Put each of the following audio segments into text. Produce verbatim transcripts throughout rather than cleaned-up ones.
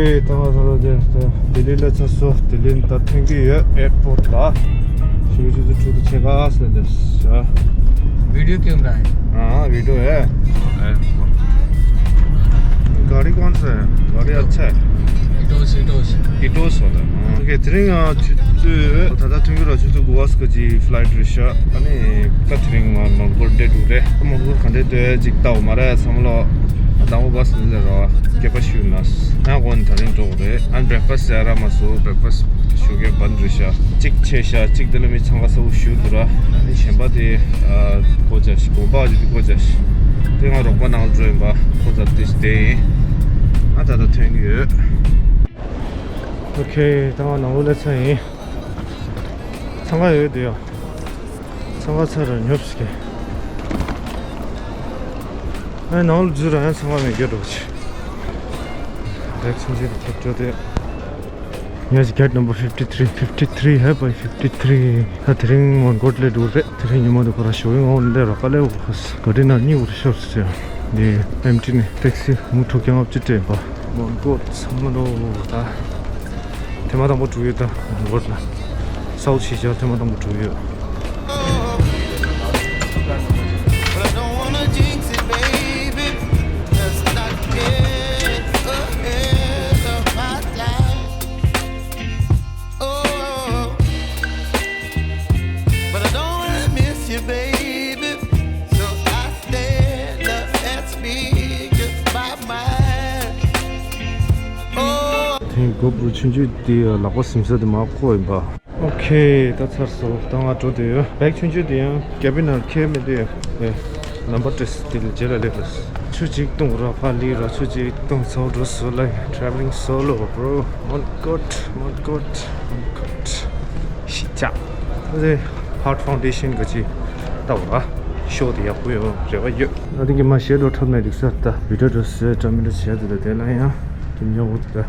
ཨེ། ད་ང་ཚོ་ལོ་དེ་ལྡི་ལི་ལ་ཚར་སོང་། ལྡི་ལི་ད་ཐོན་གྱི་ཡོད། ཨེར་པོར་ཊི་ལ། ཞུ་ཞུ་ཚུ་ཆུ་ཚོད་ཕྱེད་ཀ་ཟེར་འདི་ཤ། वीडियो क्यों बना रहे हैं? हाँ, वीडियो है। गाड़ी कौन सा है? गाड़ी अच्छा है। इटोस, इटोस। इटोस वाला। हाँ। ओके, དེ་རིང་ང་ཆུ་ཚོད་ད་ལྟ་ཐོན་གྱི་ར། ཆུ་ཚོད་དགུ་པ་ཀ་ཅིག་ཕི་ལའི་ཊི་རེད་ཤག་ཨ་ནི་ད་དེ་རིང་ང་མོན་གྷོར་སླེབས་འགྲོ་རེད། མོན་གྷོར་ག་འདྲས་སྡོད་ཅིག་ལྟ་འོ་མ་རེད། བསམ་བློ་དང་པོ་བ་སི་ལ་ར་བ་སྐད་པ་ཞུ་ན། ང་དགོང་དེ་རིང་འགྲོ་གི་རེད། ཨ་ནི་བྷེ་རེག་ཕ་སི་ཟ་ར་མ་སོང་། བྷེ་རེག་ཕ་སི་ཞོགས་ཀས་བན་རེད་ཤག་གཅིག་ཆད་ཤག་གཅིག་དེ་ལ་མི་འཚང་ཁ་ཚ་པོ་ཞུ་འདུག་ར། ཨ་ནི་གཞན་པ་དེ་ཨ་སྒོ་རྒྱག་ཤག་དགོན་པ་ཅིག་དེ་སྒོ་རྒྱག་ཤག་དེ་ང་རོགས་པ་ནང་ལ་འགྲོ་ཡིན་པ། ཁོ་ཚ་དེ་བསྡད་ཡིན། ང་ད་ལྟ་ཐོན་གྱི་ཡོད། ཨོ་ཁེ། ད་ང་ནང་ལོགས་སླེབས་ཚར་ཡིན། འཚང་ཁ་ཡོད་དེ་ཡ། འཚང་ཁ་ཚ་ར་ཉོབ་སི་ཀེ། ཨ་ནང་ལ་འཛུལ་ར་ཡང་འཚང་ཁ་མེད་རྒྱུ་འགྲོ་ཆེ། རེག་ཆུང་ཆུང་དེ་ཁྱེར་འགྲོ་དེ། ངས་gate number fifty three, fifty three ཧེ་པའི་fifty three། ད་དེ་རིང་མོན་གྷོར་སླེབས་འགྲོ་རེད། དེ་རིང་ཉི་མ་དེ་ཁོ་རང་ཞོགས་ཡོང་འོང་འདི་ར་དཀའ་ལས་འོ་ཁ་སི་ག་དྲི་ན་གཉིས་འུར་ཤོར་སི་ཡ། འདི་ཨེམ་ཊི་ནས་ཊེག་སི་མུ་ཕྲུག་རྐྱང་ལྔ་བཅུ་སྤྲད་པ། མོན་གྷོར་ཚང་མ་ནོ་ད། ཐེངས་མ་དང་པོ་འགྲོ་ཡོད་ད། མོན་གྷོར་ལ། སའུ་ཐི་ཨེ་ཤི་ཡ་ཐེངས་མ་དང་པོ་འགྲོ་ཡོད། But I don't wanna jinx it, baby. Let's not get ahead of my time. Oh, but I don't wanna miss you, baby. So I stand up and speak just my mind. Oh. དེང་གོ་པུ་རོ་ཆུང་ཆུང་དེ་ལག་པ་ཟིན་ས་དེ་མ་ཁོ་ཡིན་པ། ཨོ་ཁེ། ད་ཚར་སོང་། ད་ང་འགྲོ་དེ་ཡོད། བེག་ཆུང་ཆུང་དེ་ཡང་ཀེ་བིན་ནང་ཁྱེར་མི་དེ་ཡོད། ལམ་པ་ཏྲེས་དེ་ལ་རྗེས་ལ་སླེབས་ལ། ཆུ་གཅིག་བཏུང་ར་ཕ་ལི་ར་ཆུ་གཅིག་བཏུང་ཚར་འགྲོ་སོ་ལ། Traveling solo, bro. མོན་གྷོར། མོན་གྷོར། མོན་གྷོར། ཤི་ཅག་ཨ་ཟེ། ཧར་ཕའུན་ཌེ་ཤན་ག་ཅི་ལྟ་བུ་ར། ཤོ་དེ་ཡག་པོ་ཡོད་རེ་བ་ཡོད། ཨ་དེ་གི་མ་ཤེས་འགྲོ་ཁྲབ་མེད་འདུག་ས། ད་བི་ཌིའོ་འགྲོ་སོ་ཡ་འདྲ་མི་འདྲ་བྱས་དེ་ལ་དེ་ལ་ཡང་དེ་ཉོ་འོ་དེ་ད།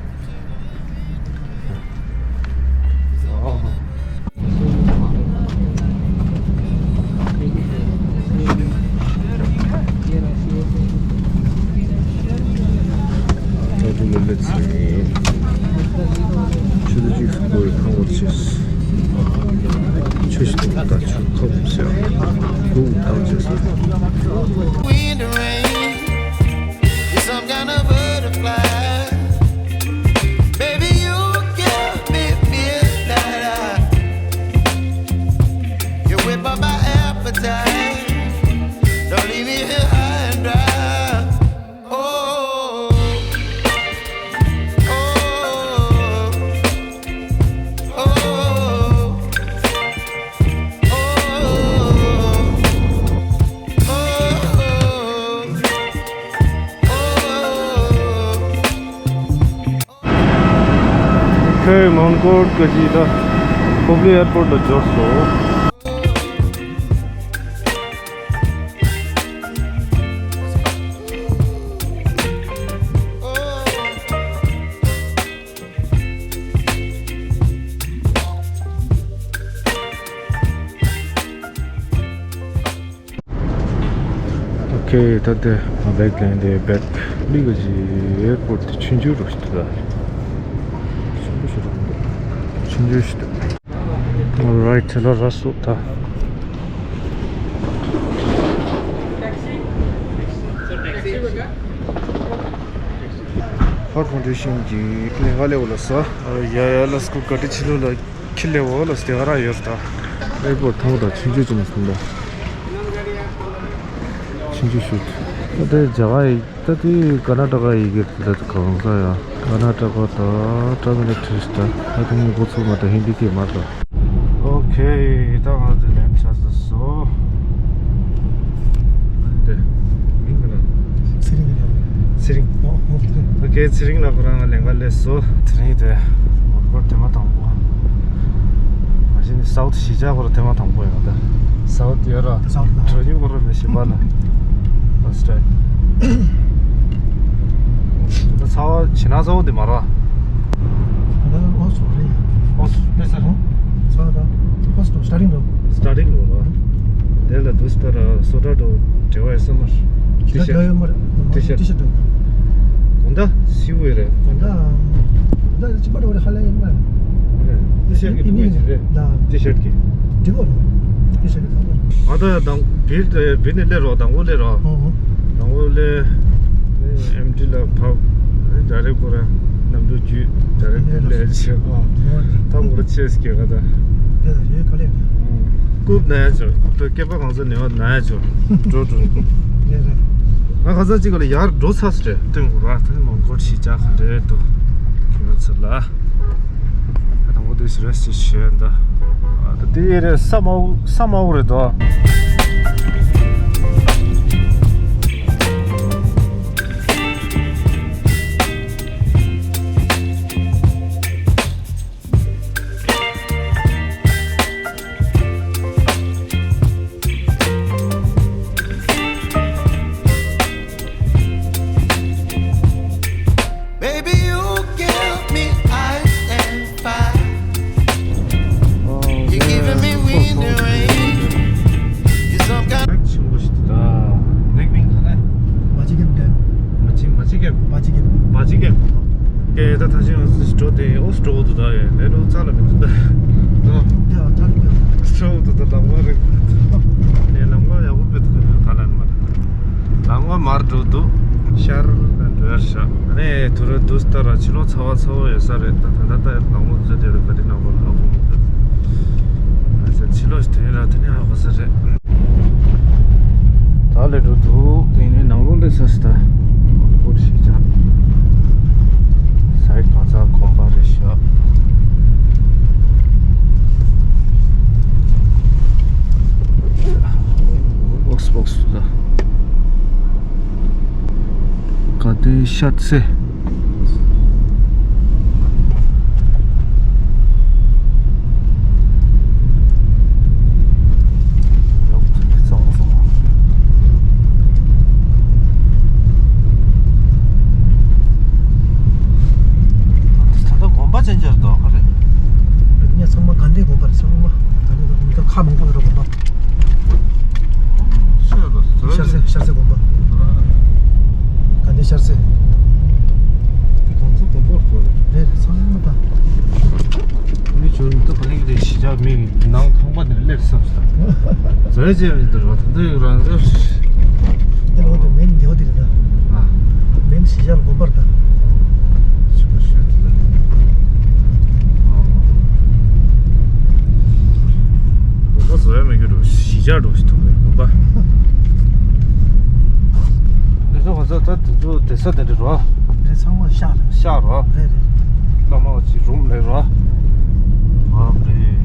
ཆུ་ཚོད་གཅིག་སུ་འགོར་ཁང་བར་ཆེས། ཆུ་ཞིག་ད་ཆུ་ཐོབ་ཟེར། སྒུག་ཐབས་བྱས་སོང་། Wind and rain, you're some kind of butterfly. Baby, you give me midnight. You whip up my appetite. Don't leave me here high and dry. Oh, oh, oh, oh. ཁོས་མོན་གྷོར་གྱི་ད་ཧུབ་ལི་ཨེར་པོར་ལ་འབྱོར་སོང་། ཨོ་ཁེ། ད་དེ་ང་བེག་ལེན་དེ་བེག་ལི་ག་ཅི་ཨེར་པོར་ཊི་དེ་ཆུང་ཆུང་རུ་ཞིག་འདུག་ད། ཆུང་ཆུང་ཞིག་འདུག་ཆུང་ཆུང་ཞིག་འདུག Alright, ད་ལོ་ར་སོ་ད། ཧར་ཕའུན་ཌེ་ཤན་གྱི་ལས་ཀ་ལས་འོ་ལ་ས། ཡ་ཡ་ལ་སྐུ་ག་ཏི་ཆི་ལུ་ལ་ཁྱི་ལས་འོ་ལ་སྟེ་ག་ར་ཡོད་ད། ཨེར་པོར་ཊི་ཐང་ད་ཆུང་ཆུང་ཅི་ན་སུན་ད། ཆུང་ཆུང་ཞིག་ད་དེ་རྒྱ་གར་ཡི་ད་དེ་ཀར་ན་ཊ་ཀ་ཡི་གེ་ད་གང་ས་ཡ། ཀར་ན་ཊ་ཀ་ད་ཏ་མི་ལ་ནཱ་ཌུ་ད་ད་དེ་ངའི་འགོ་ཚུགས་མ་ད་ཧིན་དི་སྐད་མ་ད། ཨོ་ཁེ། ད་ང་ཚོ་ལེན་ཆགས་སོང་། ཨ་ནི་དེ་མིང་ག་ལ། ཚེ་རིང་། ཚེ་རིང་། ཨོ་ཨོ་ཨོ་ཁེ། ཚེ་རིང་ལ་ཁོ་རང་ང་ལེན་ག་སླེབས་སོང་། དེ་རིང་དེ་མོན་གྷོར་ཐེངས་མ་དང་པོ། མ་གཞི་ནས་སའུ་ཐི་གཞིས་ཆགས་ཁོ་རང་ཐེངས་མ་དང་པོ་ཡོད་ད། སའུ་ཐི་ཡོད་ར། སའུ་ཐི་ད། གྲོ་ཉུང་ཁོ་རང་མེད་ཤི་པ་ལ། First time. ད་ཚ་བ་ཕྱི་ནང་ཚ་བ་འདི་མ་ར། ད་ཨོ་སོ་རེད། ཨོ་སོ་དེ་ས། ཨོ་ཚ་བ་ད་first starting་དུ། Starting་དུ་ར། དེ་ལ་དུས་ལྟར་སོ་ཏྲ་དུ་འབྲེལ་བ་ཡོད་ས་མ་རེད། ད་འདྲ་ཡོད་མ་རེད། ཏི་ཤར་ཊི་ཤར་ཊི་དུ། དགོང་དག་སིའུ་ཡོད་རེད། དགོང་དག་ གཅིག་པ་འདྲ་བོ་རེད། ཧ་ལས་ཡིན་མ་རེད། ཊི་ཤར་གྱི་ཨིན་ཨིན་རེད། ད་ཊི་ཤར་གྱི། འགྲིག་གོ། ཊི་ཤར་གྱི་ད་གོ། ང་ད་དང་བིར་བིར་ནས་སླེབས་རོགས། དང་པོ་སླེབས་རོགས། ཨོ་ཨོ། དང་པོ་སླེབས། ཨེམ་ཊི་ལ་བབས། ཌའི་རེག་ཁོ་ར་གནམ་གྲུ་བརྒྱུད་ཌའི་རེག་ལེ་ཆེ་ཨ། ད་ཁོ་ར་ཆེས་སྐྱེ་ག་ད། དེ་ད་ཡོད་ག་ལེ། རྐུབ་ན་ཡ་ཅོ། རྐུབ་ད་སྐེད་པ་གང་ས་ནས་བ་ན་ཡ་ཅོ། འགྲོ་འགྲོ། ང་ཁ་སང་གཅིག་ག་ལ་ཡར་འགྲོ་ཚར་སོང་རེད། སྟོན་དགོས་ར། ད་ནི་མོན་གྷོ་གཞིས་ཆགས་ག་འདྲས་འདུག་ཁྱོད་ཚོ་ལ། ད་དང་པོ་དེ་ཞིག་རེ་ཞིག་བྱས་འདི། ད་དེ་ཡེ་རེད། ས་དམའ་བོ་ས་དམའ་བོ་རེད་དོ། Baby, you give me ice and fire. You giving me wind and rain. You some kind ཆེན་པོ་ཞིག་འདུག་ད། ནེག་མིང་ག་ལ། མ་ཅི་གེམ་དེ། མ་ཅི་མ་ཅི་གེམ། མ་ཅི་གེམ། མ་ཅི་གེམ། ཀྱེ་ད་ད་ཅི་ང་ཚོ་འགྲོ་དེ་ཨོ་སི་འགྲོ་འདུག་ད་ཡེ་ལེ་འགྲོ་རྩ་ལ་མི་འདུག་ད། ད་ཡ་ད་ལ་སྤྲོ་འདུག་ད། ལམ་ཁ་རིག་ནས་ལམ་ཁ་ཡག་པོ་དཔེ་འདུག་ག་ལ་ནི་མ་རེད། ལམ་ཁ་མར་འགྲོ་འདུག་ཤར་ལ་འགྲོ་ཡར་བཞག་ཨ་ནི་དུ་རུ་འདུག་སྟ་ར་ཕྱི་ལོགས་ཚ་བ་ཚ་བོ་ཡོད་ས་རེད། ད་ད་ད་ལྟ་ལམ་ཁ་འཛུལ་དེ་རུ་ག་རེ་ནང་པ་ལ་ཧ་གོ་མི་འདུག་ཨ་ཙི་ཕྱི་ལོགས་ཤིག་དོན་ར་དེ་ནི་ཧ་གོ་ས་རེད། ད་ལས་འགྲོ་འདུག་དེ་ནི་ནང་ལོགས་སླེབས་ས་སི་ད་སྐོར་ཞིག་བྱ། ས་ཡི་གང་ཚ་གོམ་པ་རེད་ཤག་སྦོག་སི་སྦོག་སི་ད། ག་དེ་ཤ་ཚེ། ད་ལྟ་དགོན་པ་ཅན་ཅར་དོ་ཧ་རེད། ངས་ཚང་མ་དགའ་ལྡན་དགོན་པ་རེད། ཚང་མ་དགའ་ལྡན་དགོན་པ་ད་ཁ་མང་པོ་ཡོད་རེད་དགོན་པ། ཤར་ཚེ་ཤར་ཚེ་དགོན་པ། དགའ་ལྡན་ཤར་ཚེ། དེ་གང་ཚོ་དགོན་པ་རེད། རེད་རེད། ཚང་མ་ད། མི་བྱུང་ནི་ཏོ་ག་ལེགས་རེད། གཞིས་ཆགས་མི་ནང་ཁང་པ་འདིར་སླེབས་བསམ་སོང་། བཟོས་བྱས་མི་འདུག་རོ། ད་འདི་རང་བཟོས། འདི་ལོ་དེ་མེན་འདི་ལོ་དེ་རེད་ད། ཨ། མེན་གཞིས་ཆགས་ལ་དགོན་པར་ད། ཆུ་བོ་ཤོད་དེ་ལ། ཨ། དགོན་པ་བཟོ་ཡ་མེད་གི་རོ། གཞིས་ཆགས་རོ་ཞིག་ཐུག་རེད་དགོན་པ། འདི་ཚོ་ང་ཚོ་ད་དེ་ཚོ་བསྡད་ས་དེ་འདྲ་རོ། རེད། ཚང་མ་ཤག་རེད། ཤག་རོ། རེད་རེད། བླ་མ་བ་ཅིག་རུམ་ལས་རོ། ཨ་རེད།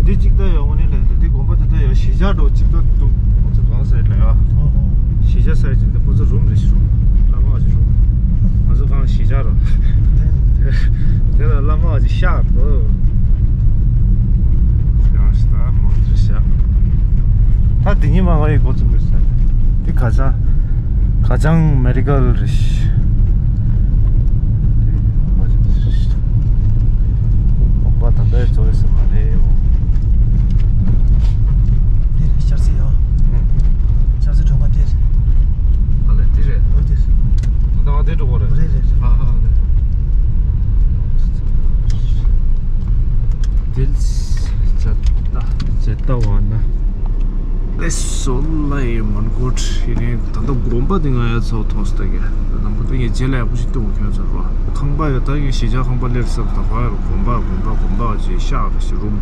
འདི་གཅིག་ད་ཡ་འོ་ནི་ལས་འདི་དགོན་པ་འདི་ད་ཡ་གཞིས་ཆགས་འགྲོ་གཅིག་ད་འདུག་ང་ཚོ་གང་ཟེར་ལ་ཡ། ཨོ་ཨོ། གཞིས་ཆགས་ཟེར་གཅིག་འདི་ཁོ་ཚོ་རུམ་རེད་ཤི་རུམ། བླ་མ་བ་ཅིག་རུམ། ང་ཚོ་གང་གཞིས་ཆགས་རོ། དེ་ལ་བླ་མ་བ་ཅིག་ཤག་རོ། ཡང་ཞིག་ད་མང་དུ་བཤད། ད་དེ་ཉིན་མ་ང་ཡི་འགོ་བཙུགས་དགོས་ཟེར། དེ་ཁ་བྱང་། ཁ་བྱང་མེ་ཌི་ཀལ་རེད། དགོངས་པ་ད་ལྟ་རྫོགས་ཡོད་ས་མ་རེད། དེ་རེད་ཤར་སེ་ཡོ། ཤར་སེ་གྲོང་ཁ་དེ་རེད། ཨ་ལས་དེ་རེད། ཨོ་དེ་རེད། ད་ང་དེ་འགྲོ་གོ་རེད། རེད་རེད་རེད། ཨ་ཨ་ཨ་ལས། དེ་ཇེ་ཏ་ཇེ་ཏ་བ་ན། ལེ་སོ་ལ་ཡེ་མོན་གྷོ་ཡིན་ནའི་ད་ལྟ་དགོན་པ་དེ་ང་ཡ་ཚོ་མཐོང་སྟེ་གི་ནམ་ག་དེ་ངས་རྗེས་ལ་ཡག་པོ་ཞིག་སྟོན་གྱི་ཡོད་ཚོད་རོ། ཁང་པ་ཡོད་ད་ངས་གཞིས་ཆགས་ཁང་པ་སླེབས་ས་ད་ག་ཡོད་རོ། དགོན་པ་དགོན་པ་དགོན་པ་ཅེས་ཤག་རེ་ཞིག་རུམ་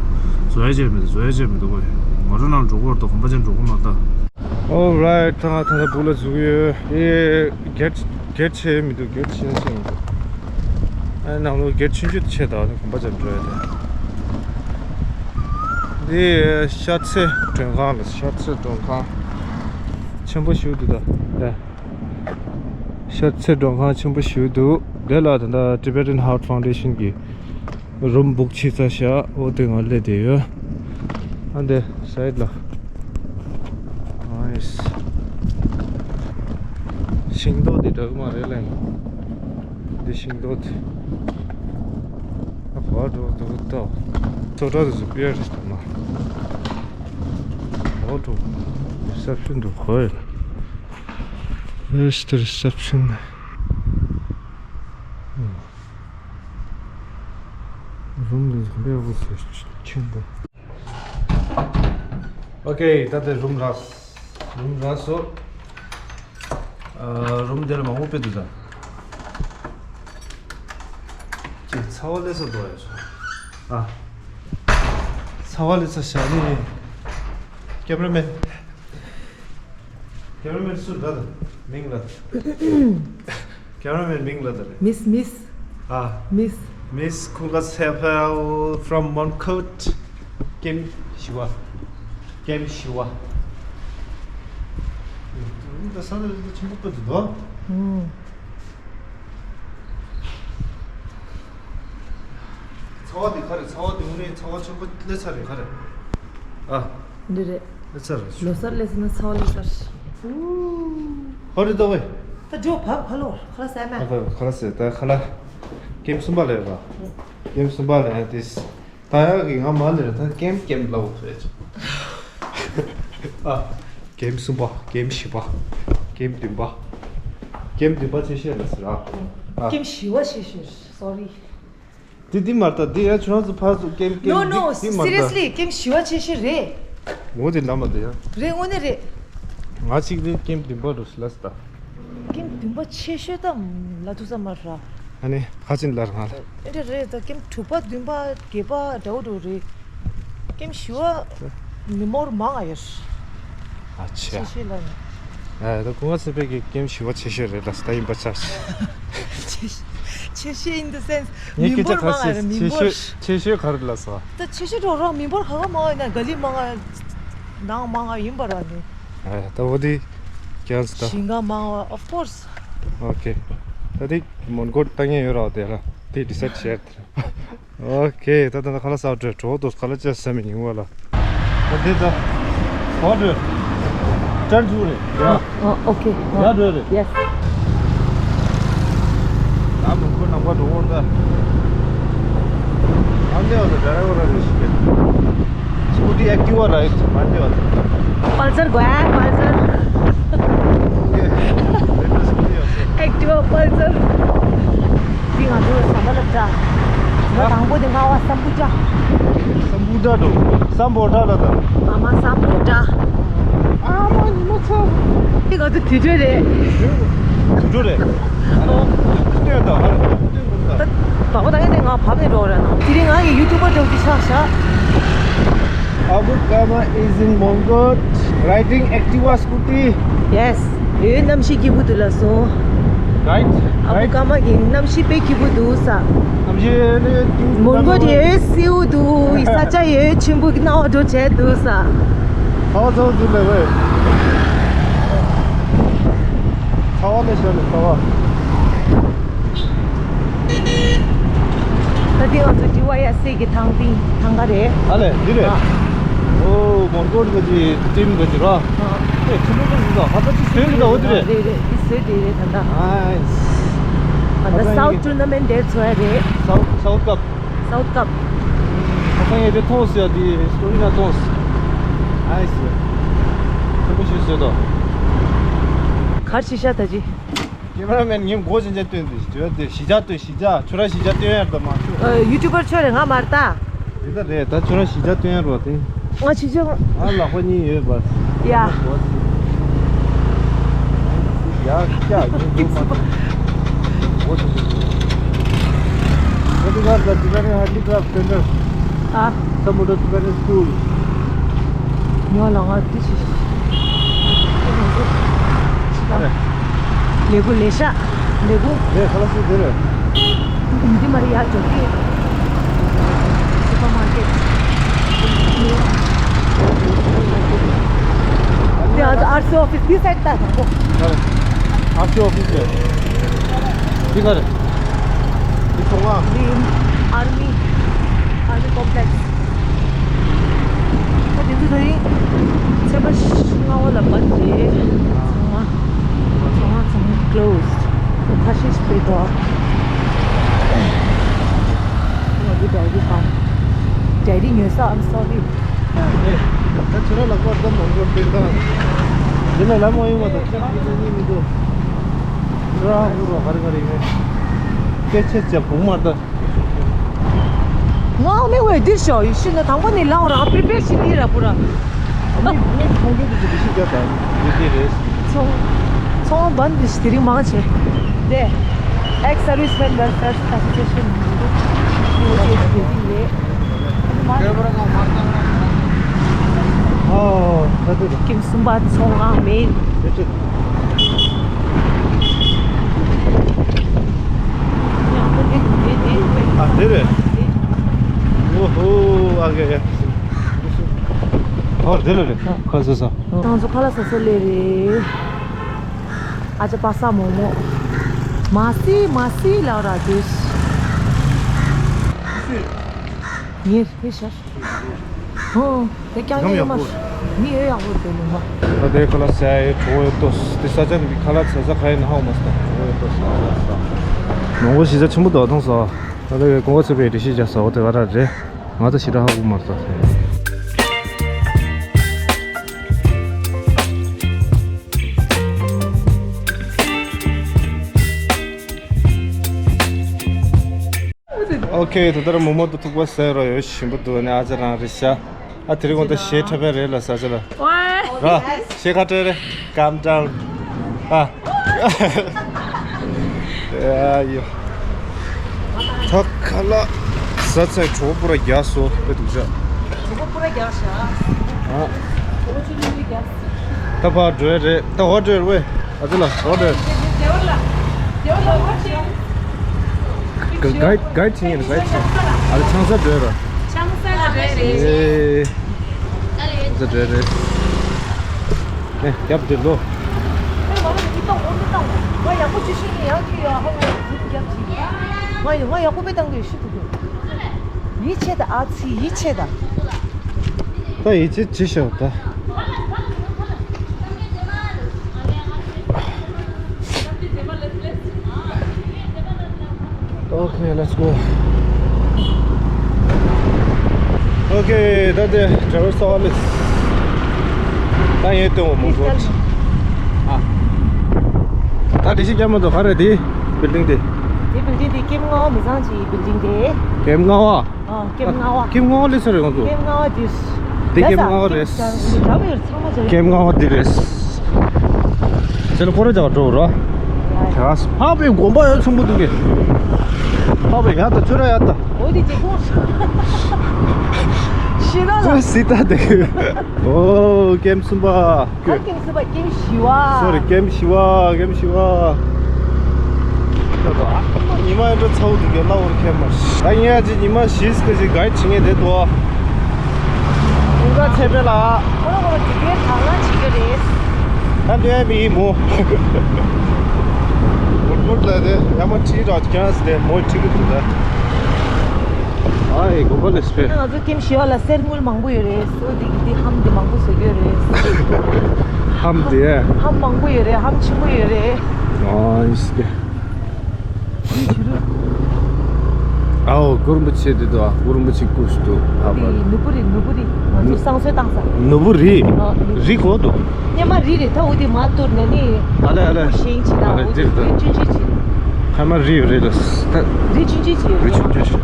བཟོ་ཡ་བྱས་མི་འདུག་བཟོ་ཡ་བྱས་མི་འདུག་གོ་ང་རོ་ནང་འགྲོ་གོ་ར་ད་དགོན་པ་ཅན་འགྲོ་གོ་མ་ད། All right ད་ང་ད་ལྟ་སྦུག་ལ་འཛུལ་གི་ཡོད། ཨེ་གེ་ཊི་གེ་ཊི་ཆེ་མི་འདུག་གེ་ཊི་ཆེ་ཆེ་མི་འདུག་ཨ་ནང་ལོགས་གེ་ཊི་ཆུང་ཆུང་ཆེ་ད་དགོན་པ་ཅན་འགྲོ་ཡ་དེ། འདི་ཤར་ཚེ་མགྲོན་ཁང་ལ། ཤར་ཚེ་མགྲོན་ཁང་ཆེན་པོ་ཞིག་འདུག་ད། ཨེ་ཤར་ཚེ་མགྲོན་ཁང་ཆེན་པོ་ཞིག་འདུག་དེ་ལ་ད་ལྟ་Tibetan Heart Foundation གི་རུམ་བུག་བྱས་ཚར་ཤག་འོ་དེ་ང་སླེབས་བསྡད་ཡོད། ཨ་འདི་སའིཌ་ལ། ཨ་ཡེས། ཤིང་ཏོག་དེ་འདྲ་གི་མ་རེད་ལ། འདི་ཤིང་ཏོག་དེ། ཨ་ག་འགྲོ་འདུག་ཏོ། ཚོ་ཏྲ་དེ་ཚོ་དཔེ་རེད་ད་མ། ག་འགྲོ། རི་སེབ་ཤན་འདུག་གོ་ཡོད། Where's the reception? རུམ་འདི་ཚོ་དཔེ་ཡག་པོ་བཟོས་ཆེན་པོ། ཨོ་ཁེ། ད་ལྟ་རུམ་རག་རུམ་རག་སོང་། ཨ། རུམ་འདི་ལ་མང་པོ་དཔེ་འདུག་ད། ཅིག་ཚ་བ་ལས་ས་འདུག་ཡ་སོང་། ཨ། ཚ་བ་ལས་ས་བཞག་ནི། ཀེམ་ར་མེན། ཀེམ་ར་མེན་སུ་ལ་ད། མིང་ལ་ད། ཀེམ་ར་མེན་མིང་ལ་ད་རེད། མིས། མིས། ཨ། མིས། མིས་ཁུ་ལ་སེ་ཕེལ་from Mongkut། ཀེམ་ཞི་བ། ཀེམ་ཞི་བ། འདི་ས་ལ་ཆེན་པོ་པོ་འདུག་དོ། ཨུམ། ཚ་བ་འདི་ག་རེ། ཚ་བ་འདི་དངོས་གནས་ཚ་བ་ཆེན་པོ་སླེབས་ཚར་རེད་ག་རེ། ཨ། འདི་རེད། སླེབས་ཚར་རེད། ལོ་གསར་སླེབས་ཚར་ན་ཚ་བ་སླེབས་ཚར། ཧོ་རེད་དོ་ཝེ། ད་འགྲོ་བབ་ཁ་ལོ་ཁ་ལ་ཟས་མ། ཨ། ཁ་ལ་ཟས། ད་ཁ་ལ་ཀེམ་གསུམ་པ་ལ་ཡོད་པ། ཀེམ་གསུམ་པ་ལ་ཡང་དེ། ད་ཡག་གི་ང་མ་ལེར་ད་ཀེམ་ཀེམ་ལབ་ཟེར། ཨ། ཀེམ་གསུམ་པ། ཀེམ་བཞི་པ། ཀེམ་བདུན་པ། ཀེམ་བདུན་པ་ཆེ་ཤོས་ལ་ཟེར་ཨ། ཨ། ཀེམ་བཞི་པ་ཆེ་ཤོས། སོ་རི། དེ་འདི་མ་རེད་ད། འདི་ཡང་ཁྱོད་རང་ཚོ་ཕར་ཚུར་ཀེམ་ཀེམ། No, no, འདི་འདི་མ་རེད་ད། Seriously, ཀེམ་བཞི་པ་ཆེ་ཤོས་རེད། འོ་དེ་ལབ་མ་འདི་ཡང་། རེད། དངོས་གནས་རེད། ང་གཅིག་དེ་ཀེམ་བདུན་པ་རུ་ལ་ཟེར་ད། ཀེམ་བདུན་པ་ཆེ་ཤོས་ད་ལ་ཐུག་ས་མ་ར། ཨ་ནི་ཁ་ཅིན་ལར་ང་ལ། ཨེ་འདྲ་རེད་ད། ཀེམ་དྲུག་པ་བདུན་པ་བརྒྱད་པ་འདྲ་བོ་འགྲོ་རེད། ཀེམ་བཞི་པ་མི་མོར་མང་ང་ཡོད། ཨ་ཆེ། ཆེ་ཤོས་ལ་ནི། ཨ་ད་སྐུ་ངོ་སེ་པེ་གི་ཀེམ་བཞི་པ་ཆེ་ཤོས་རེད་ལ་ཟེར་ད་ཡིན་པ་ཆགས། ཆེ་ཤོས་in the sense ངས་མི་སྐད་ཆ་འབོར་ག་མང་ང་ཞིག་རེད། མི་ཆེ་འབོར། ཆེ་ཤོས་ག་རེ་ལ་ཟེར། ད་ཆེ་ཤོས་འགྲོ་རོགས། མི་འབོར་ག་ག་མང་ང་ཡིན་ན་ག་ལི་མང་ང་ནང་མང་ང་ཡིན་པ་ར་ནི། ཨ་ད་འོ་དེ་ཀྱང་ཟེར་ད། ཞིང་ཁ་མང་ང་of course། ཨོ་ཁེ། ད་དེ་མོན་གྷོ་ལྟ་མཁན་ཡོད་ར་དེ་ལ་དེ་ཌི་སའིཌ་བྱས་ཏེ། ཨོ་ཁེ། ད་ད་ད་ཁ་ལ་ས་འགྲོ་འགྲོ་འདུག་ཁ་ལ་ཅེས་ཟ་མི་ཉིན་བ་ལ། ད་དེ་ད་ཧོ་འགྲོ་ཊརན་ཚུགས་རེད། ཡ། ཨོ་ཨོ་ཁེ། ཡ་འགྲོ་རེད། ཡེ་སི། ད་མོན་གྷོ་ནང་པ་འགྲོ་འོང་ད། ཨ་ནེ་བ་ད་ཌ་རའི་ཝར་རེད་ཤི་གེ། སྐུ་ཊི་ཨེག་ཊི་ཝ་ར་ཡིག་མ་ནེ་བ་ད། པལ་སར་དགོས། པལ་སར། ཨེག་ཊི་ཝ་པལ་སར། འདི་ང་ཚོ་ཟམ་པ་ལ་འདྲ། ང་དང་པོ་དེ་ང་བ་སམ་བྷོ་ཊ། སམ་བྷོ་ཊ་འགྲོ། སམ་བྷོ་ཊ་ལ་ད། ཨ་མ་སམ་བྷོ་ཊ། ཨ་མ་ཉི་མ་ཚ། འདི་ང་ཚོ་དུད་འགྲོ་རེད། དུད་འགྲོ་རེད། ཨ་ནི་སྟོན་དང་ཨ་ནི་སྟོན་དགོས་ད། ད་བ་བ་ད་ཡིན་ནས་ང་བབ་ནས་འགྲོ་ར་ན། དེ་རིང་ང་གི་ཡུ་ཊུབ་པར་འགྲོ་རྒྱུ་ཆགས་ཤག Abukama is in Mongkot riding Activa scooty. Yes. ཡོད་གནམ་གཤིས་སྐྱིད་པོ་འདུག་ལགས་སོ། Right, right. ཨ་བུ་ཀ་མ་གི་གནམ་གཤིས་དཔེ་སྐྱིད་པོ་འདུག་ས། གནམ་གཤིས་ནི་མོན་གྷོ་ཡོད་སེའུ་འདུག་ས་ཆ་ཡོད་ཆེན་པོ་གི་སྣང་བ་འགྲོ་བྱས་འདུག་ས། ཚ་བ་ཚ་བ་འདུག་ལས་བས། ཚ་བ་ལས་ཤར་ནས་ཚ་བ། ད་དེ་ང་ཚོ་ཌི་ཝའི་ཨེས་སི་གི་ཐང་སྟེང་ཐང་ག་རེད། ཨ་ལས་འདི་རེད། ཨ། ཨོ་མོན་གྷོ་གི་ཊིམ་གི་ར། ཨ། ཨེ་ཁྱི་ལོ་ལོ་ཟིག་ད་ཧ་ད་ཅི་བཟོས་གི་ད་འོ་དེ་རེད། རེད་རེད། འདི་བཟོས་དེ་རེད་ད་ད། ཨ། ད་ད་སའུ་ཐི་ཊུར་ན་མེན་ཊི་དེ་ཚོ་ཡ་རེད། སའུ་ཐི་སའུ་ཐི་ཀབ། སའུ་ཐི་ཀབ། ཁ་སང་ངས་དེ་མཐོང་ཟེར་དེ་སི་ཊོ་རི་ན་མཐོང་ཟེར། ཨ་ཡེ་སི། ཁྱོད་མོ་ཞིག་བཟོས་དོ། གར་ཞིག་ཤ་ད་ཅི། ཀེ་མ་ར་མེན་ངས་མགོ་ཅན་ཅན་སྟོན་དུས་ཞིག་བྱོས་ཏེ་གཞིས་ཆགས་སྟོན་གཞིས་ཆགས་ཁྱོད་ར་གཞིས་ཆགས་སྟོན་ཡར་ད་མ་ཤོག་ཨ། ཡུ་ཊུབ་པར་ཁྱོད་རེད་ང་མ་རེད་ད། དེ་ལྟ་རེད་ད་ཁྱོད་ར་གཞིས་ཆགས་སྟོན་ཡར་བ་དེ། ང་ཕྱི་ཕྱོགས། ང་ལག་པ་གཉིས་ཡོད་པ། ཡ། ཡ་ཀྱ་ཡོད་པ། What is it? What is that? The Tibetan Handicraft Center. ཨ། Some of the Tibetan school. ཉོ་ལ་ང་དུ་ཞིག་ཨ་རེ། ལེ་གུ་ལེ་ཤ། ལེ་གུ། ལེ་ཁ་ལ་སུ་དེ་རེད། འདི་མ་རེད་ཡ་ཇོ་ཀི། སུ་པར་མར་ཀེཊ། འདི་ཨར་སི་ཨོ་ཕི་སི་འདི་སའིཌ་ད་དང་པོ། ཨར་སི་ཨོ་ཕི་སི་རེད། འདི་ག་རེད། འདི་ཚོང་ཁང་། འདི་ཨར་མི། ཨར་མི་ཀོམ་པི་ལེགས། ད་དེ་ཚོ་ད་རིང་ཚན་པ་ལྔ་པ་ལ་བབས་ཏེ་ཚང་མ་ཚང་མ་ཚང་མ་ཀློ་སི་ཁ་ཤས་ཤིག་སྤེལ་འདུག་ང་འདི་འདྲ་འདི་དང་ཌེ་ཌི་ཉོས་ས། I'm sorry. ད་ཁྱོད་རང་ལ་སྐོར་ཙམ་མང་པོ་སྤེལ་དང་། འདི་ལ་ལམ་མ་ཡོང་བ་དང་ཁྱོད་ཀྱི་ནི་མི་འདུག་ཁྱོད་རང་ཧུར་བ་ག་རེ་ག་རེ་ཡིན་མེད། སྐད་ཆ་བྱ་བུང་མ་ལྟ། ང་མི་འོས་འདིར་ཤོག་ཡུ་ཤི་ན་དང་པོ་ནས་ལའོ་རང་པི་རི་པེར་ཤི་ལི་ར་པུ་ར། མི་མི་ཚོང་རྒྱུ་དེ་ཚོ་དེ་ཤི་རྒྱ་དང་དེ་དེ་རེད། ཚོང་ཚོང་བན་དེ་ཤི་དེ་རིང་མང་ཆེ། དེ་Ex Servicemen Welfare Association ཨོ། ད་དེ་རེད། ཀིམ་གསུམ་པ་ཚོང་ཨང་མེད། དེ་ཅི། ཨ་དེ་རེད། ཨོ་ཧོ། ཨ་གེ་གེ། ཨོ་དེ་ལ་རེད། ཁ་ས་ས། ང་ཚོ་ཁ་ལག་ཟ་ས་སླེབས་རེད། ཨ་ཅག་པ་ས་མོག་མོག་མ་སི་མ་སི་ལ་ར་དེ། ངེར་དེ་ཤར། ཧོ། དེ་རྐྱང་ཉམས་ཉེ་ཡག་མ་པོ། མི་ཡོད་ཡག་པོ་དེ་ལུང་པ། ད་དེ་ཁ་ལག་ཟ་ཡ་གྲོགས་ཡོད་ཏོ། དེ་ས་ཆ་ནི་ཁ་ལག་ཟ་ས་ཁ་ཡིན་ན་ཧ་གོ་མ་སོང་། གྲོགས་ཡོད་ཏོ་ས་ས། མང་པོ་གཞིས་ཆགས་ཆེན་པོ་དོ་ཐོང་ས། ད་དེ་གོང་ག་ཚོད་པའི་རི་ཤི་རྒྱ་ས་འོ་དེ་ག་ར་རེད། ང་ཚོ་ཞེ་དྲག་ཧ་གོ་མ་སོང་། ཨོ་ཁེ། ད་ལྟ་ར་མོག་མོག་དང་ཐུག་པ་ཟས་རོ་ཡོད་ཞིམ་པོ་འདུག་ནི། ཨ་ཅག་རང་རེད་ཤག་ཨ་དེ་རིང་ཁོང་ད་གཞས་འཁྲབ་པ་རེད་ལ་ས་ཆ་ལ། ར། གཞས་ཁ་སྤྲོད་རེད། Calm down. ཨ། ཨ་ཡོ། ད་ཁ་ལག་ཟ་ཚར་གྲོགས་པོ་ར་རྒྱག་སོ་དཔེ་སྡུག་ཅག་གྲོགས་པོ་ར་རྒྱག་ཤག་ཨ། གྲོགས་པོ་ཆུ་ལུད་རྒྱག་ད་ཕར་འགྲོ་ཡ་རེད། ད་འོ་འགྲོ་ཡ་རེད་ཝེ། ཨ་ཙི་ལ་འོ་འགྲོ་ཡ་རེད། ག་གའིཌ་གའིཌ་བྱེད་ཡིན། གའིཌ་བྱེད་ཡིན། ཨ་རེ་ཆང་ས་འགྲོ་ཡ་ར། ཆང་ས་ལ་འགྲོ་ཡ་རེད། ཨེ། ཆང་ས་འགྲོ་ཡ་རེད། ཨེ་རྒྱབ་འདི་ལོ། ང་ཡག་པོ་ཅི་ཞིག་ཡིན་ཡག་གི་ཡོད་ཧ་ང་ཡག་པོ་བཏང་གི་ཤི་ཐུབ་གི་ང་ཡག་པོ་དཔེ་བཏང་གི་ཤི་ཐུབ་གི་ཡིད་ཆེས་དང་ཨ་ཙི་ཡིད་ཆེས་དང་། ད་ཡིད་ཆེས་ཅི་ཤོག་ད། Okay, let's go. Okay, ད་དེ་traverse ཚར་བ་ལེ། ད་ཡེ་ཏོ་མོ་གོ། ཨ། ད་དེ་ཤི་རྒྱ་མ་དོ་ག་རེ་དེ། building དེ། དེ་building དེ་ཀེམ་ལྔ་བ་མི་ཚང་གི་building དེ། ཀེམ་ལྔ་བ། ཨ། ཀེམ་ལྔ་བ། ཀེམ་ལྔ་བ་ལེ་ས་རེད་ང་ཚོ། ཀེམ་ལྔ་བ་དེ། དེ་ཀེམ་ལྔ་བ་རེད། ཀེམ་ལྔ་བ་དེ་རེད། ཅེ་ལ་ཁོ་ར་ཅག་འགྲོ་རོ། ཡ་ཕ་བའི་དགོན་པ་ཡ་ཆེན་པོ་འདུག་གི་ཕ་བའི་ཡ་ད་ཚུ་ར་ཡ་ད། འོ་དེ་དེ་ཁོང་། ཤི་ན་ལ། ཚུ་སི་ད་དེ། ཨོ་ཀེམ་གསུམ་པ། ཨ་ཀེམ་གསུམ་པ་ཀེམ་བཞི་བ། སོ་རི་ཀེམ་བཞི་བ་ཀེམ་བཞི་བ། ཉི་མ་ཡང་འདྲ་ཚ་བོ་འདུག་གི་སླ་བོར་ཁྱེར་མ་ཤི། ད་ངས་ཅི་ཉི་མ་བཞི་སྐད་ཅིག་ག་ཡི་བྱེད་ངེས་དེ་དོ། ཀུན་དགའ་ཚེ་འཕེལ་ལགས། ཁོ་རང་ཁོ་རང་དགེ་རྒན་དང་ལེན་བྱེད་ཀྱི་རེད། ད་འདོད་མི་ཡིན་མོ། མུར་མུར་ལ་དེ་ཡ་མ་ཁྲིད་རོགས་ཁྱེད་རང་དེ་མོ་ཁྲིད་གི་འདུག་ད། ཨ་ཡེ་དགོན་པ་ལས་སྤེ། ང་ཚོ་ཀེམ་བཞི་བ་ལ་གསེར་དངུལ་མང་པོ་ཡོད་རེད། སོ་འདི་གི་འདི་ཧམ་འདི་མང་པོ་བཟོ་གི་ཡོད་རེད། ཧམ་དེ། ཧམ་མང་པོ་ཡོད་རེད། ཧམ་ཆེན་པོ་ཡོད་རེད། ཨ་ཡིས་ཀེ། འདི་ཆུ་རུ། ཨའོ་གུ་རུ་རིན་པོ་ཆེ་འདི་འདུག་ཨ། གུ་རུ་རིན་པོ་ཆེ་སྐུ་ཞིག་འདུག་ཨ་འདི་པ། ནུ་བུ་རི་ནུ་བུ་རི་ང་ཚོ་བསང་གསོལ་བཏང་ས། ནུ་བུ་རི། ཨ་ནུ་བུ་རི་གོ་འདུག་སྙེ་མ་རི་རེད། ད་འོ་དེ་མ་གཏོར་ནས་ནི། ཨ་ལེ་ཨ་ལེ། ཞེང་ཆི་ན་ཨ་ལེ་འོ་དེ་འདིར་འདུག་རི་ཆུང་ཆུང་ཆི། ཁ་མ་རི་ཡོད་རེད་ལ། ད་རི་ཆུང་ཆུང་ཆི་ཡོད་རི་ཆུང་ཆུང་ཆི།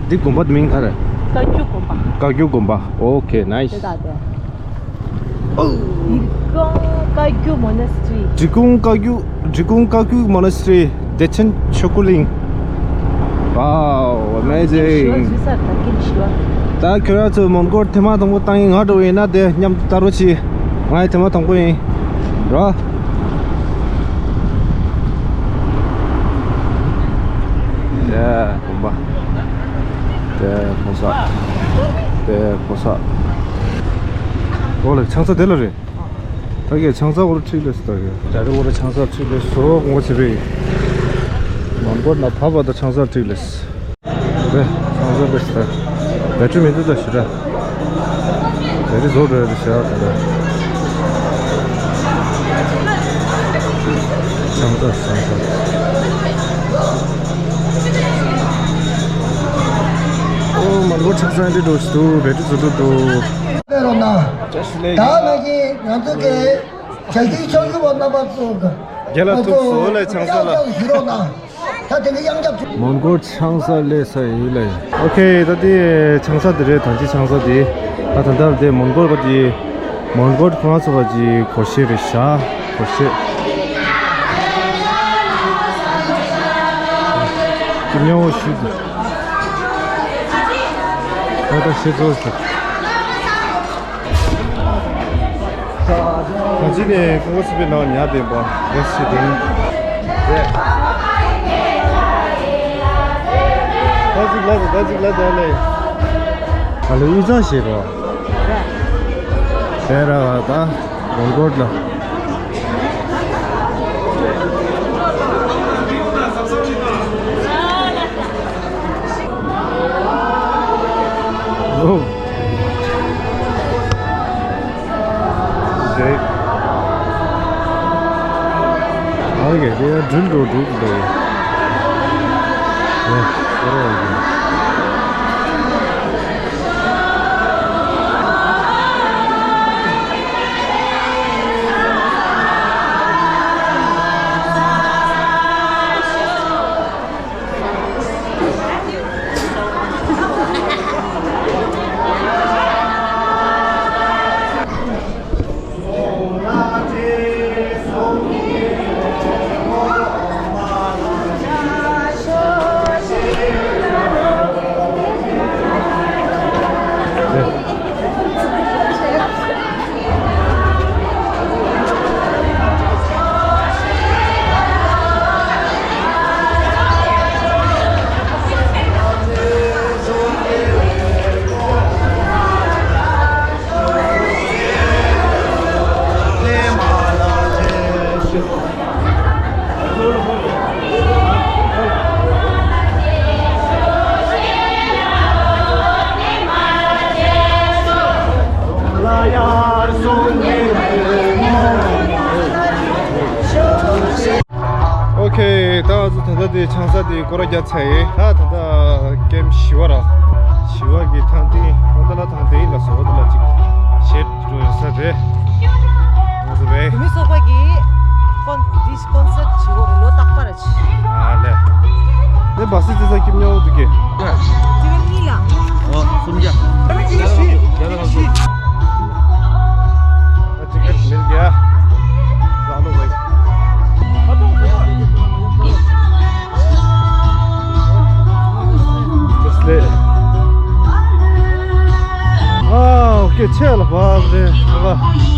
འདི་དགོན་པ་དེ་མིང་ག་རེ། བཀའ་བརྒྱུད་དགོན་པ། བཀའ་བརྒྱུད་དགོན་པ། ཨོ་ཁེ་ནའིས། དེ་ད་དེ། འབྲི་གུང་བཀའ་བརྒྱུད་མོ་ན་སི་ཊི་རི། འབྲི་གུང་བཀའ་བརྒྱུད། འབྲི་གུང་བཀའ་བརྒྱུད་མོ་ན་སི་ཊི་རི། བདེ་ཆེན་ཆོས་སྐུ་གླིང་། Wow, amazing. ད་ཁྱོད་རང་ཚོ་མོན་གྷོར་ཐེངས་མ་དང་པོ་བཏང་ཡིན་ང་འགྲོ་བ་ཡིན་ན་དེ་མཉམ་དུ་ལྟ་རོགས་གྱིས། ང་ཡི་ཐེངས་མ་དང་པོ་ཡིན། རོ། དེ་དགོན་པ། དེ་གོང་ས། དེ་གོང་ས། འོ་ལེ་ཆང་ས་དེ་ལ་རེད། ད་གས་ཆང་ས་འོ་ལ་ཁྲིད་ལེ་སི་ད་གས། ད་རེ་འོ་ལ་ཆང་ས་ཁྲིད་ལེ་སོ་ངོ་ཆེ་བས། མང་པོ་ན་ཕ་བ་ད་ཆང་ས་ཁྲིད་ལེ་སི། རེད། ཆང་ས་ལེ་སི་ད། བེ་ཊི་རི་མི་འདུག་ད་ཞུ་ད། བེ་ཊི་རི་བཟོ་འགྲོ་ཡ་རེད་ཤག་ད། ཆང་ས་ཆང་ས། ཨོ་མ་ལོ་ཆང་ས་འདི་འགྲོ་ཞིག་འདུག་བེ་ཊི་རི་བཟོ་འགྲོ་འདུག་སྤེལ་རོགས་གནང་། ད་ནང་གི་ང་ཚོ་གི་བྱ་རྒྱུད་ཆོས་རྒྱུད་པ་རྣམ་པ་ཚོ་གི་རྒྱལ་ལ་ཐུགས་སོ་ལས་ཆང་ས་ལ། ཞུ་རོགས་གནང་། མོན་གྷོ་ཆང་ས་ལས་ས་ཡིན་ལ་ཡིན། ཨོ་ཁེ། ད་དེ་ཆང་ས་དེ་རེད། ཐང་ཅིག་ཆང་ས་དེ། ད་ད་ལྟ་དེ་མོན་གྷོ་ག་དེ། མོན་གྷོ་ཁོ་རང་ཚོ་བ་ཅིག་སྒོར་གཞས་རེད་ཤག་སྒོར་གཞས། ཀི་མྱོ་ཤུ་དུ། ད་ད་ཤེས་ཚོ་ཤོད། ད་ཅི་ནས་ཀོང་པོ་སི་པའི་ནང་ཉལ་བསྡད་པ་རེད་ཤི་དེ། ད་ཅིག་ལ་ད་ཅིག་ལ་ད་ལེ། ད་ལེ་དབུས་གཙང་ཞེས་པ། དེ་ར་ད་མོན་གྷོ་ལ། ཨོ། རེད། ཨ་གེ་དེ་ཡང་འགྲུལ་འགྲོ་འགྲུལ་འགྲོ། ཨེ། ཨོ་རེད། ཨོ་ཁེ། ད་ང་ཚོ་ད་ལྟ་དེ་ཆང་ས་དེ་སྐོར་ར་རྒྱག་ཚར་ཡིན། ད་ད་ལྟ་ཀེམ་བཞི་པ་ར། བཞི་པ་གི་ཐང་སྟེང་། ཨོ་ད་ལ་ཐང་སྟེང་ལ་སོ་ཨོ་ད་ལ་ཅིག་ཞེད་འགྲོ་ཡོད་ས་རེད། ང་ཚོ་བས། བུད་མེད་ཚོགས་པ་གི་ཀོན་ཌི་ཀོན་སར་བྱེད་འོ་རེད། ལོ་རྟག་པར་བྱེད། ཨ་ལེ། ནས་སྦ་སི་ཙི་ས་ཀིམ་ཉོ་འདུག་གི། ཅི་བ་གཉིས་ལ། ཨོ་སུམ་བརྒྱ། ཨ་ཅི་ཀ་མིལ་གྱ། ཟ་ལོ་བའི། ཅི་སླེ། ཨ་ཨོ་ཁེ་ཆེ་ལ་བབ་རེད་ཨ།